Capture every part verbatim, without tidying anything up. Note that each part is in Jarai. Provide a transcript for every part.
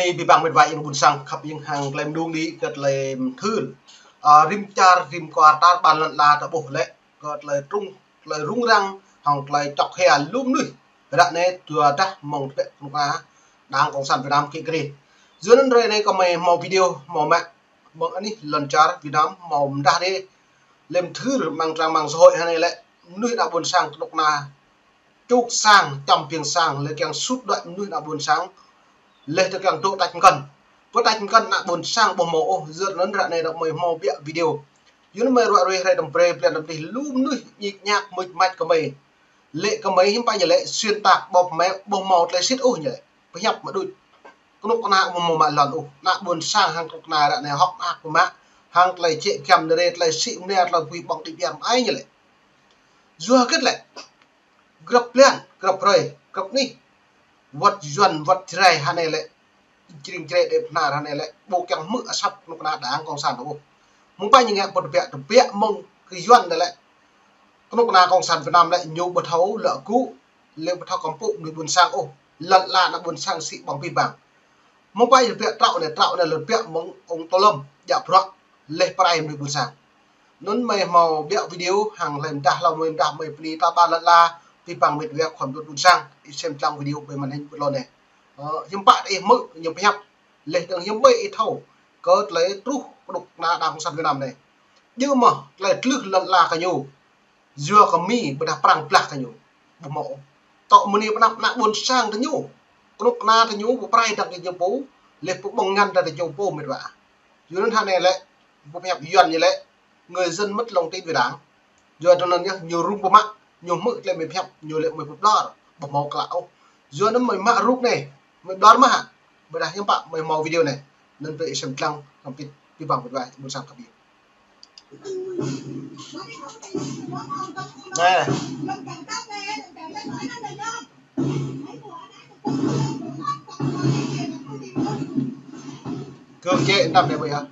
Ơ, abih bang met wa ih ƀôn sang khăp ih hăng tơlơi mơdung đĭ kơ tơlơi mơthưr. Ơ, rĭm čar, rĭm kwar tar ƀar lŏn ala ta ƀuh lĕ, kơ tơlơi trung, tơlơi rŭng răng, hăng tơlơi čŏk hia lu mơnuih. Ră anai dua dah mơ̆ng tơbiă kơnuk kơna Đảng Cộng sản Việt Nam kĭ kri. Yua anŭn hrơi anai kâo mơi hmâo video, hmâo mă, mơ̆ng anih lŏn čar Việt Nam, hmâo mơdah đĭ, lĕ mơthưr amăng trang mạng xã hội hơnai lĕ, mơnuih ană ƀôn sang kơnuk kơna čuk sang, čăm ƀing sang, lĕ kiăng sut đuaĭ mơnuih ană ƀôn sang, lĕ tơ kiăng dŏ tač mơkăn. Pơ tač mơkăn ană ƀôn sang ƀu hmâo ôh, yua anŭn ră anai dŏ mơi hmâo biă video. Yua anŭn mơi ruai ruai hrơi tơm brơi, blan tơm dih, lu mơnuih ñik ñak mưč mač kơ mơi. Lĕ kơ mơi hiư̆m pă ñu lĕ, xuyên tạc ƀô̆ mĕ, ƀu hmâo tơlơi sĭt ôh ñu lĕ. Pơhiăp mă đuč. Kơnuk kơna ƀu hmâo mă lŏn ôh. Ană ƀôn sang hăng kơnuk kơna ră anai hơ̆k mơak pơmă. Hăng tơlơi čĕ kiăm nơrê, tơlơi sĭ mơnia, tơlơi bui ƀơ̆ng đĭ biă mă ai ñu lĕ. Yua hơget lĕ. Grăp blan, grăp hrơi, grăp anih. Wơ̆t Yuan, wơ̆t Jrai hơnai lĕ. Jring Jrai Dep Hnar hơnai lĕ. Ƀu kiăng hmư̆ asăp kơnuk kơna Đảng Cộng sản ôh. Mơ̆ng pă ñu ngă ƀu tơbiă, tơbiă mơ̆ng kơ Yuan anai lĕ. Kơnuk kơna Cộng sản Việt Nam lĕ ñu ƀu thâo lăi gŭ, lĕ ƀu thâo kơmpŭ mơnuih ƀôn sang ôh. Lŏn ala ană ƀôn sang sĭ ƀơ̆ng abih bang. Mơ̆ng pă ñu tơbiă trŏ anai, trŏ anai lĕ tơbiă mơ̆ng ông Tô Lâm, djă bruă, lĕ pơrai mơnuih ƀôn sang. Anŭn mơi hmâo biă video hăng hlơi mơdah hlâo mơi mơdah mơi bơni ta ƀar lŏn ala, abih bang met wa khua mơdut ƀôn sang, ih sem lăng video ƀơi màn hình ƀơi lŏn anai. Ơ, hiư̆m pă ih hmư̆ ñu pơhiăp, lĕ dơ̆ng hiư̆m ƀơi ih thâo, kơ tơlơi truh kơnuk kơna Đảng Cộng sản Việt Nam anai. Djơ̆ mơ̆ tơlơi tlưh lŏn ala kơ ñu. Yua kơ Mi ƀôdah Prăng blah kơ ñu. Ƀu hmâo. Tŏ mơni pơnăp ană ƀôn sang tơ ñu. Kơnuk kơna tơ ñu pơrai dăng tơ ñu pô, lĕ pơƀơ̆ng ngăn dăng tơ ñu pô met wa. Yua anŭn hơnai lĕ, ƀu pơhiăp Yuan ñu lĕ, người dân mất lòng tin với Đảng. Yua anŭn yơh, ñu rŭng pơmă, ñu hmư̆ tơlơi mơi pơhiăp, ñu lĕ mơi pơblor, ƀu hmâo klă ôh. Yua anŭn mơi mă rup anai, mơi blor mơ̆ hă? Ƀôdah hiư̆m pă mơi hmâo video anai. Anŭn brơi ih sem lăng, kăm pit, abih bang met wa, ƀôn sang kơ ƀing. Anai. Gơ̆ng jĕ tăm anai ƀơi yơh.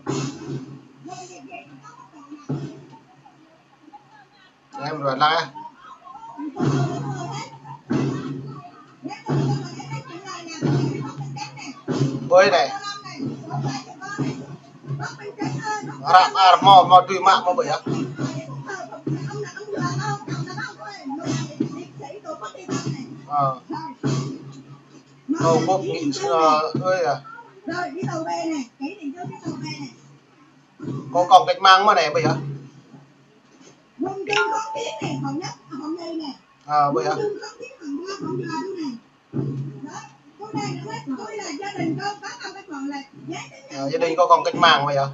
Em ruai lăng ah. Ƀơi anai. Ră ar hmâo, hmâo tui mă hmâo ƀơi yơh. Ơ. Ơ, quốc nghị, ơ, ơi à. Có còng cách mạng mà này bây giờ. Ơ, bây giờ. Ơ, gia đình có còng cách mạng bây giờ.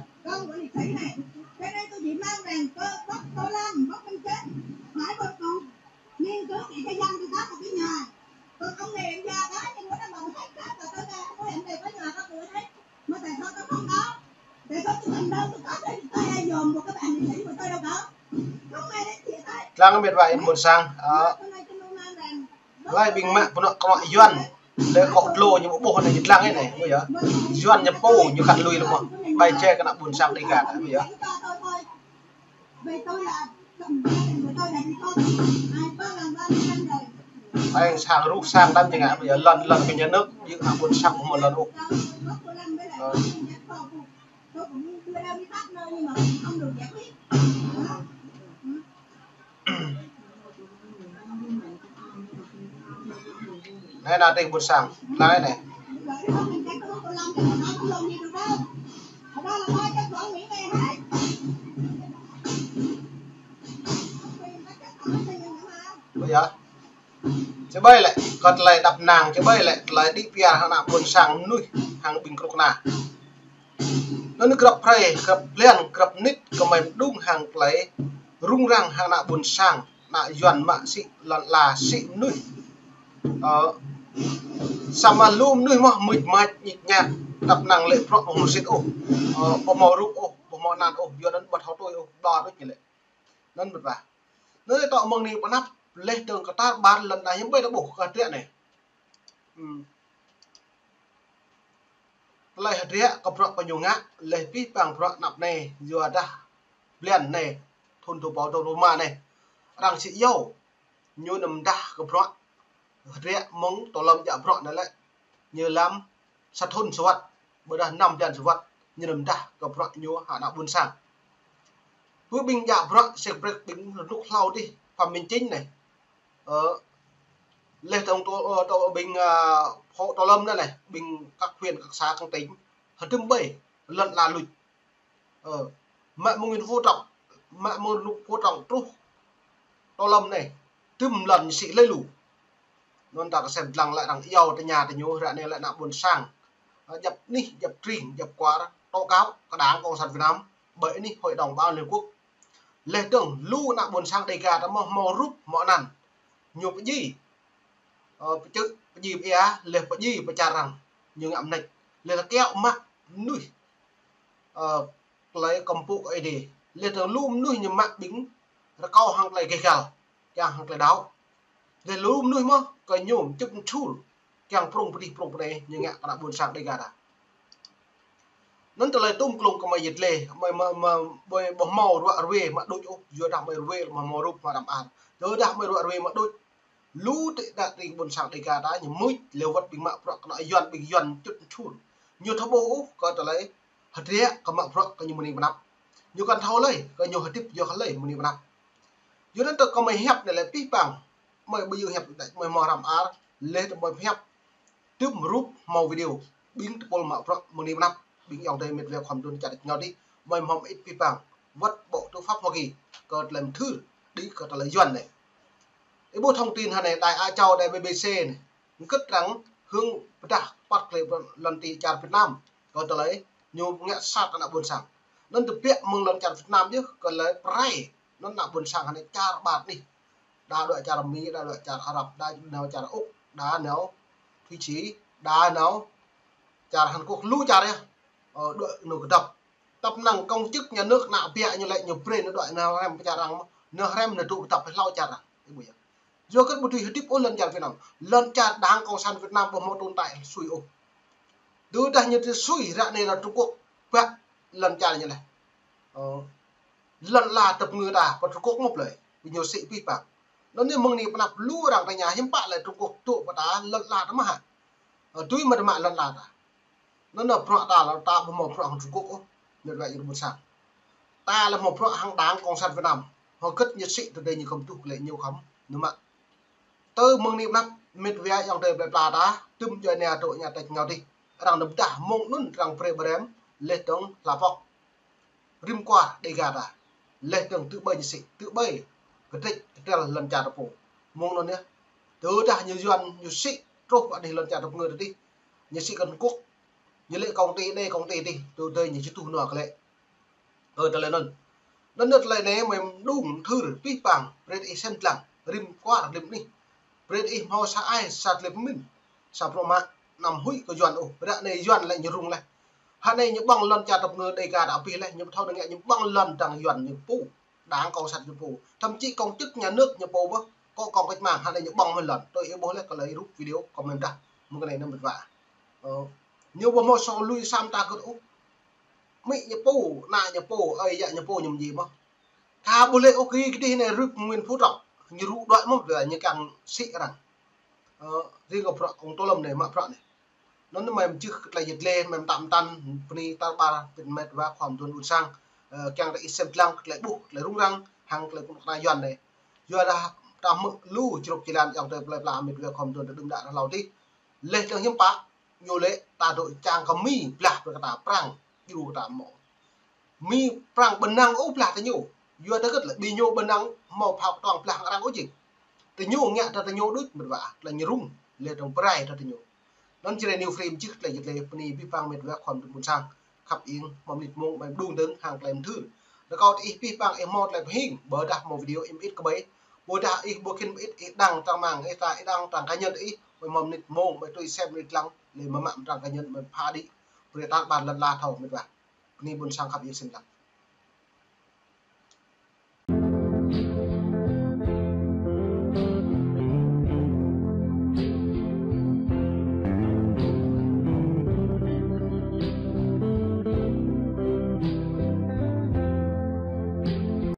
Lăng met wa ih ƀôn sang, ơ, hlơi ƀing mă pơnŏ kơnuk Yuan, lĕ kŏ dlô ñu ƀuh anai ñu lăng anai, ƀu yơh. Yuan ñu pô, ñu kăn lui lơ̆m mơ̆, ƀai jĕ kơ ană ƀôn sang Đêga, ƀu yơh. Ƀai sang ruh sang đăm jing ngă, ƀu yơh, lŏn, lŏn kơ nhà nước, yua ană ƀôn sang ƀu hmâo lŏn ôh. Ơ. Anai, anai, tơlơi ƀôn sang. Anai, anai. Ơ, yơh. Či ƀai lĕ, kơ tơlơi đăp năng, či ƀai lĕ, tơlơi đĭ piar hăng ană ƀôn sang mơnuih, hăng ƀing kơnuk kơna. Anŭn grăp hrơi, grăp blan, grăp mơnit, kơ mơi mơdung hăng tơlơi rŭng răng hăng ană ƀôn sang, ană Yuan mă sĭ lŏn ala sĭ mơnuih. Ơ, samơ̆ lu mơnuih mơ̆ mưč mač ñik ñak, đăp năng lĕ prŏ ƀu hmâo sĭt ôh. Ơ, ƀu hmâo rup ôh, ƀu hmâo anăn ôh, yua anŭn ƀu thâo tui ôh, đa đôč ñu lĕ. Anŭn mơ̆n ƀă. Anŭn lĕ tŏ mơ̆ng anai pơnăp, lĕ dơ̆ng kơ tar ƀar lŏn anai hiư̆m ƀơi ta ƀuh kơ hơdră anai. Hm. Tơlơi hơdră kơ bruă kơ ñu ngă, lĕ abih bang bruă anăp anai, yua dah blan anai, thŭn dua rơbâo dua pluh rơma anai. Arăng sĭ yua, ñu anăm dah kơ bruă, hơdră mơ̆ng tơlơi djă bruă anai lĕ, ñu lăm sa thŭn sa wơ̆t, ƀôdah năm blan sa wơ̆t, ñu lŏm dah kơ bruă ñu hăng ană ƀôn sang. Pơ ƀing djă bruă sek brek ƀing rơnŭk hlâo dih, Phạm Minh Chính anai. Ơ, laih dơ̆ng tô, ơ, tô ƀing, a, phó tô lâm anai, ƀing các huyện, các xã, các tỉnh, hơdôm ƀơi, lŏn ala luč. Ơ, mă mơ̆ng Nguyễn Phú Trọng, mă mơ̆ng Nguyễn Phú Trọng truh tô lâm anai, tơm lŏn sĭ lơi lu. Anŭn ta kơsem lăng lĕ arăng iâu tơña tơ ñu, ră anai lĕ ană ƀôn sang, ơ, djăp anih, djăp tring, djăp kwar, tố cáo kơ Đảng Cộng sản Việt Nam, ƀơi anih Hội đồng Bảo an Liên Quốc. Laih dơ̆ng lu ană ƀôn sang Đêga ta mơ̆ hmâo rup hmâo anăn. Ñu pơdjai, ơ, pơčư̆, pơdjai pơia, laih pơdjai pơčar arăng. Ñu ngă mơneč. Laih ta kiaŏ mă mơnuih, ơ, tơlơi kơmpŭ kơ Ơi Adai. Laih dơ̆ng lu mơnuih ñu mă ƀing rơkâo hăng tơlơi gêh gal, kiăng hăng tơlơi đaŏ. Laih lu mơnuih mơ̆ kơ ñu čŭp čul, kiăng prŏng pơdih prŏng pơnai ñu ngă kơ ană ƀôn sang Đêga ta. Anŭn tơlơi tŭm klông kơ mơi yet lĕ, mơi, mơi, mơi, mơi ƀu hmâo ruă rơwe mă đôč ôh, yua dah mơi rơwe mă hmâo rup mă răm ar. Yua dah mơi ruă rơwe mă đôč. Lu tơ đa tring ƀôn sang Đêga ta ñu mŭt lĕ wơ̆t ƀing mă bruă kơ ană Yuan, ƀing Yuan čŭt čul. Ñu thâo ƀuh ôh kơ tơlơi hơdră kơ mă bruă kơ ñu mơni pơnăp. Ñu kăn thâo lơi kơ ñu hơdip yua kơ lơi mơni pơnăp. Yua anŭn tơ kơ mơi hiăp anai lĕ pih pang, mơi ƀu djơ̆ hiăp đĕč, mơi hmâo răm ar, laih tơ mơi hiăp tơm rup hmâo video, ƀing tơpul mă bruă mơni pơnăp, ƀing ayŏng adơi met wa khua mơdun čar đĕč ngao dih, mơi hmâo mơit pih pang, wơ̆t Bộ Tư pháp Hoa Kỳ, kơ tơlơi mơthưr, đĭ kơ tơlơi Yuan anai. Ih ƀuh thông tin hơnai đài Á Châu, đài B B C anai, kơt arăng hưng pơdah păt klei lŏn ti čar Việt Nam, kơ tơlơi ñu ngă sat ană ƀôn sang. Anŭn tơbiă mơ̆ng lŏn čar Việt Nam yơh, kơ tơlơi pơrai, anŭn ană ƀôn sang hơnai čar ƀar anih. Đa đuaĭ čar Mi, đa đuaĭ čar Arab, đa nao čar Úc, đa nao Thụy Sĩ, đa nao čar Hàn Quốc, lu čar yơh. Ơ, đuaĭ nao kơdŏp. Tơpă năng công chức nhà nước ană biă ñu lĕ ñu brơi nao đuaĭ nao hrăm pơ čar arăng mơ̆, nao hrăm nao dŏ kơdŏp hlâo čar arăng. Ih ƀuh yơh. Yua kơ ƀu dưi hơdip ôh lŏn čar Việt Nam. Lŏn čar Đảng Cộng sản Việt Nam ƀu hmâo tồn tại sui ôh. Tơdah ñu tơ sui ră anai lŏn Trung Quốc, ƀă lŏn čar ñu laih. Ơ, lŏn ala tơpơngư ta pơ Trung Quốc mơ̆ plơi, ƀing ñu sĭ pih pang. Anŭn anai mơ̆ng anai pơnăp lu arăng tơña hiư̆m pă lĕ Trung Quốc dŏ pơ ta lŏn ala ta mơ̆ hă. Ơ, tui mă tơmă lŏn ala ta. Anŭn anai bruă ta lĕ ta ƀu hmâo bruă hăng Trung Quốc ôh, met wa ayŏng adơi ƀôn sang. Ta lĕ hmâo bruă hăng Đảng Cộng sản Việt Nam. Hơget ñu sĭ tơdơi ñu khŏm tuh lĕ ñu khŏm nao mă. Tơ mơ̆ng anai pơnăp met wa ayŏng adơi plơi pla ta, tơm djuai ania dŏ ña tĕč ngao dih. Arăng nao pơdah mơ̆ng anŭn arăng brơi brem, laih dơ̆ng hla pŏk. Rĭm kwar Đêga ta. Laih dơ̆ng tơ ƀơi ñu sĭ, tơ ƀơi kơdrĕč kơdrel lŏn čar ta pô. Mơ̆ng anŭn yơh. Tơdah ñu Yuan ñu sĭ truh pơ anih lŏn čar ta pơngư ta dih. Ñu sĭ kơ Trung Quốc. Ñu lĕ công ty anai công ty dih, tơdơi ñu či tuh nao kơ lĕ. Ơ, tơlơi anŭn. Anŭn tơlơi anai mơi mơđung mơthưr pih pang, brơi ih sem lăng, rĭm kwar rĭm anih. Brơi ih hmâo sa ai, sa tơlơi pơmĭn. Sa bruă mă, anăm huĭ kơ Yuan ôh. Ră anai Yuan lĕ ñu rŭng laih. Hơnai ñu ƀơ̆ng lŏn čar tơpơngư Đêga ta abih laih, ñu ƀu thâo nao ngă ñu ƀơ̆ng lŏn dăng Yuan ñu pô. Đảng Cộng sản ñu pô. Thậm chí công chức nhà nước ñu pô mơ̆, kơ công cách mạng hơnai ñu ƀơ̆ng mơ̆n lŏn. Tui ih ƀuh laih kơ tơlơi rup video comment dah. Mơ̆ng kơ anai anăm met wa. Ơ, ñu ƀu hmâo sô lui sam ta kơt ôh. Amĭ ñu pô, ană ñu pô, ơi yă ñu pô ñu mơjĭ mơ̆. Ka ƀu lĕ ôh kơ dih anai rup Nguyễn Phú Trọng. Ñu rŭ đuaĭ mơ̆, ñu kiăng sĭ arăng. Ơ, riêng kơ bruă ông Tô Lâm anai, mă bruă anai. Anŭn mơi mơčih kơ tơlơi yet lĕ, mơi mơtă mơtăn, bơni tar ƀar, pit met wa khua mơdun ƀôn sang. Ơ, kiăng ta ih sem lăng kơ tơlơi ƀuh, tơlơi rŭng răng, hăng tơlơi kơnuk kơna Yuan anai. Yua dah ta hmư̆ lu čruk či lan ayŏng adơi plơi pla met wa khua mơdun ta đưm đă hlâo dih. Laih dơ̆ng hiư̆m pă, ñu lĕ ta dŏ čang kơ Mi blah brơi kơ ta, Prăng djru kơ ta mơ̆. Mi Prăng ƀu năng ôh blah tơ ñu. Yua dah hơget lĕ ƀing ñu ƀu năng hmâo phao kơtuang blah hăng arăng ôh jing. Tơ ñu ngă ta tơ ñu đôč met wa, tơlơi ñu rŭng, laih dơ̆ng pơrai ta tơ ñu. Anŭn Jrai New Frame čih tơlơi yet lĕ bơni pih pang met wa khua mơdun ƀôn sang. Khăp ing, hmâo mơnit mông, mơi mơđung dơ̆ng hăng tơlơi mơthưr. Rơkâo tơ ih pih pang ih hmâo tơlơi pơhing, ƀôdah hmâo video ih mơit kơ ƀai. Ƀôdah ih ƀu khĭn mơit ih đăng trang mạng ih ta, ih đăng trang cá nhân ih, mơi hmâo mơnit mông, mơi tui sem mơnit lăng, lĕ mơi mă trang cá nhân, mơi pha đĭ. Brơi tar ƀar lŏn ala thâo met wa. Bơni ƀôn sang khăp ing sem lăng.